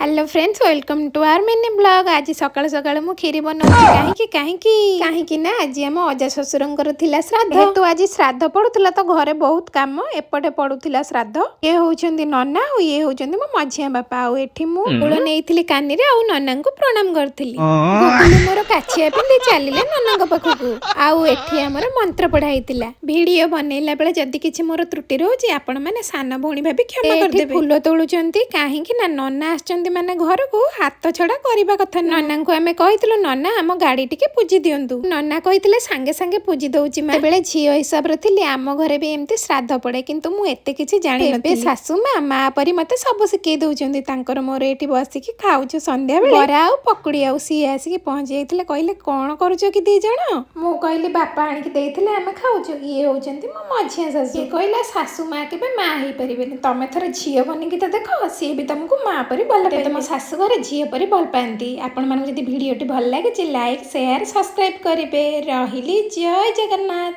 Hello friends, welcome to our mini vlog. ଆଜି ସକାଳୁ ସକାଳୁ ମୁଁ କ୍ଷୀରି ବନାଉଛି। କାହିଁକି କାହିଁକି କାହିଁକି ନା ଆଜି ଆମ ଅଜା ଶ୍ୱଶୁରଙ୍କର ଥିଲା ଶ୍ରାଦ୍ଧ। ଯେହେତୁ ଆଜି ଶ୍ରାଦ୍ଧ ପଡୁଥିଲା, ତ ଘରେ ବହୁତ କାମ। ଏପଟେ ପଡୁଥିଲା ଶ୍ରାଦ୍ଧ। ଇଏ ହଉଛନ୍ତି ନନା ଆଉ ଇଏ ହଉଛନ୍ତି ମୋ ମଝିଆ ବାପା। ଆଉ ଏଠି ମୁଁ ଫୁଲ ନେଇଥିଲି କାନିରେ ଆଉ ନନାଙ୍କୁ ପ୍ରଣାମ କରିଥିଲି। ଗୁଗୁଲୁ ମୋର କାଛିଆ ପିନ୍ଧି ଚାଲିଲେ ନନାଙ୍କ ପାଖକୁ। ଆଉ ଏଠି ଆମର ମନ୍ତ୍ର ପଢା ହେଇଥିଲା। ଭିଡିଓ ବନେଇଲା ବେଳେ ଯଦି କିଛି ମୋର ତ୍ରୁଟି ରହୁଛି, ଆପଣ ମାନେ ସାନ ଭଉଣୀ ଭାବି କ୍ଷମା କରିଦେବେ। ଫୁଲ ତୋଳୁଛନ୍ତି କାହିଁକି ନା ନନା ଆସିଛନ୍ତି, ମାନେ ଘରକୁ ହାତ ଛଡା କରିବା କଥା ନୁହଁ। ନନାଙ୍କୁ ଆମେ କହିଥିଲୁ, "ନନା, ଆମ ଗାଡି ଟିକେ ପୂଜି ଦିଅନ୍ତୁ।" ନନା କହିଥିଲେ, "ସାଙ୍ଗେ ସାଙ୍ଗେ ପୂଜି ଦଉଛି ମା।" ବେଳେ ଝିଅ ହିସାବରେ ଥିଲି। ଆମ ଘରେ ବି ଏମିତି ଶ୍ରାଦ୍ଧ ପଡେ, କିନ୍ତୁ ମୁଁ ଏତେ କିଛି ଜାଣିନଥିଲି। ଏବେ ଶାଶୁ ମା ମା ପରି ମତେ ସବୁ ଶିଖେଇ ଦଉଛନ୍ତି। ତାଙ୍କର ମୋର ଏଇଠି ବସିକି ଖାଉଛୁ ସନ୍ଧ୍ୟା ବେଳେ ବରା ଆଉ ପକୁଡି। ଆଉ ସିଏ ଆସିକି ପହଞ୍ଚି ଯାଇଥିଲେ। କହିଲେ, "କଣ କରୁଛ କି ଦି ଜଣ?" ମୁଁ କହିଲି, "ବାପା ଆଣିକି ଦେଇଥିଲେ, ଆମେ ଖାଉଛୁ।" ଇଏ ହଉଛନ୍ତି ମୋ ମଝିଆ ଶାଶୁ। ଇଏ କହିଲା, "ଶାଶୁ ମା କେବେ ମା ହେଇପାରିବେନି। ତମେ ଥରେ ଝିଅ ବନିକି ତ ଦେଖ, ସିଏ ବି ତମକୁ ମା ପରି ଭଲ ପାଇବେ। ତମ ଶାଶୁ ଘରେ ଝିଅ ପରି ଭଲ ପାଆନ୍ତି।" ଆପଣମାନଙ୍କୁ ଯଦି ଭିଡ଼ିଓଟି ଭଲ ଲାଗିଛି, ଲାଇକ୍, ସେୟାର, ସବସ୍କ୍ରାଇବ କରିବେ। ରହିଲି, ଜୟ ଜଗନ୍ନାଥ।